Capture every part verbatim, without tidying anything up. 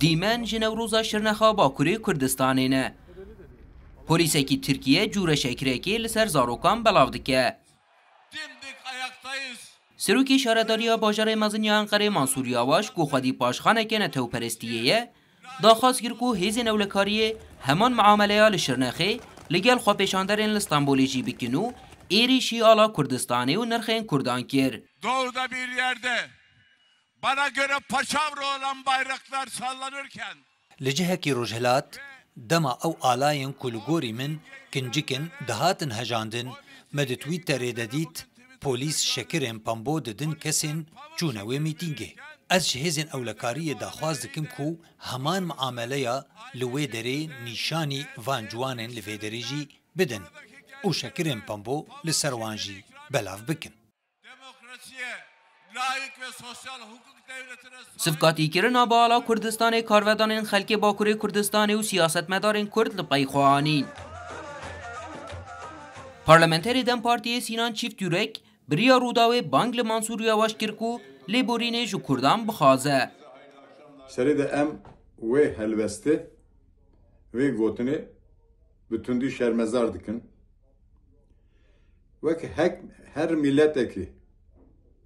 Dîmen ji Newroza Şirnexa Bakurê Kurdistanê ne. Polîsekî Tirkiye cûreşekirekê li ser zarokan belav dike. Serokê Şaredariya Bajarê Mezin ya Enqerê Mansûr Yawaş ku xwedî paşxaneke netewperestiyê ye, daxwaz kir ku hêzên ewlekariyê heman miameleya li Şirnexê li gel xwepêşanderên li Stenbolê jî bikin û êrîşî ala Kurdistanê û nirxên Kurdan kir. Doğuda bir yerde bana göre paçavra olan bayraklar sallanırken Li cihekî rojhilat, dema ew alayên ku li gorî min kincik in dihatin hejandin, me di Twitterê de dît polîs şekirên pembo didin kesên çûne wê mîtîngê. Ez ji hêzên ewlekariyê daxwaz dikim ku heman miameleya li wê derê nîşanî van ciwanên li vê derê jî bidin û şekirên pembo li ser wan jî belav bikin. Demokrasiye, layık ve sosyal hukuk devletine sahip Sivkatîkirina bi ala Kurdistanê karvedanên xelkê Bakurê Kurdistanê û siyasetmedarên Kurd li pey xwe anîn. Parlamenterê DEM Partiyê Sînan Çîftyurek bi riya Rûdawê bang li Mansûr Yawaş kir ku lêborînê ji Kurdan bixwaze. Serê de em wê helwestê, wê gotinê bi tundî şermezar dikin. Wek hek her miletekî,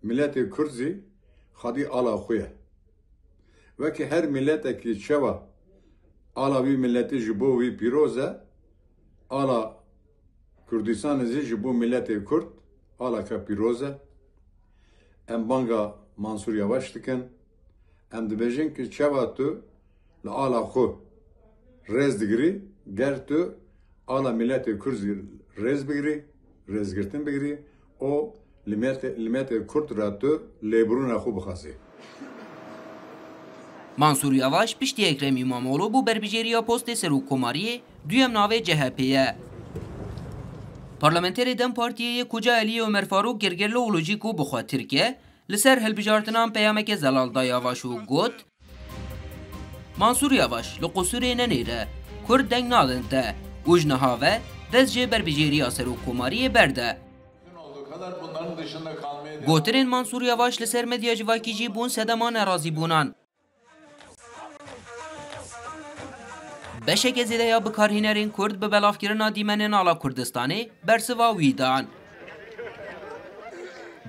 miletê Kurd zî xwedî ala xwe ye. Wek her miletekî çawa ala wî miletî ji bo wî pîroz e, ala Kurdistanê zî ji bo miletê Kurd alaka pîroz e. Em banga Mansûr Yavaş dikin. Em dibêjin ki çawa tu li ala xwe rêz digirî, ger tu ala miletê Kurd zî rêz bigirî, rêzgirtin bigirî, û li miletê, li miletê Kurd re tu lêbirûna xwe bixwazî. Mansûr Yavaş piştî Ekrem Îmamoğlu bû berbijêriya postê serokkomariyê, duyem navê C H P ye. Parlamenterê DEM Partiyê yê Kocaeliyê Ömer Faruk Gergerlioğlu jî ku bi xwe Tirk e, li ser hilbijartinan peyameke zelal da Yavaş û got, Mansûr Yavaş, li qusûrê nenêre, Kurd deng nadin te û ji niha ve dest ji berbijêriya serokkomariyê berde. Gotinên Mansûr Yavaş li ser medya civakî jî bûn sedema nerazîbûnan. Beşeke zêde ya bikarhînerên Kurd bi belavkirina dîmenên ala Kurdistanê bersiva wî dan.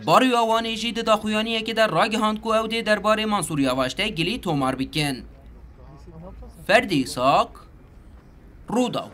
Baroya Wanê jî di daxuyaniyekê de ragihand ku ew dê derbarê Mansûr Yavaş de gilî tomar bikin. Ferdî Îshak, Rûdaw.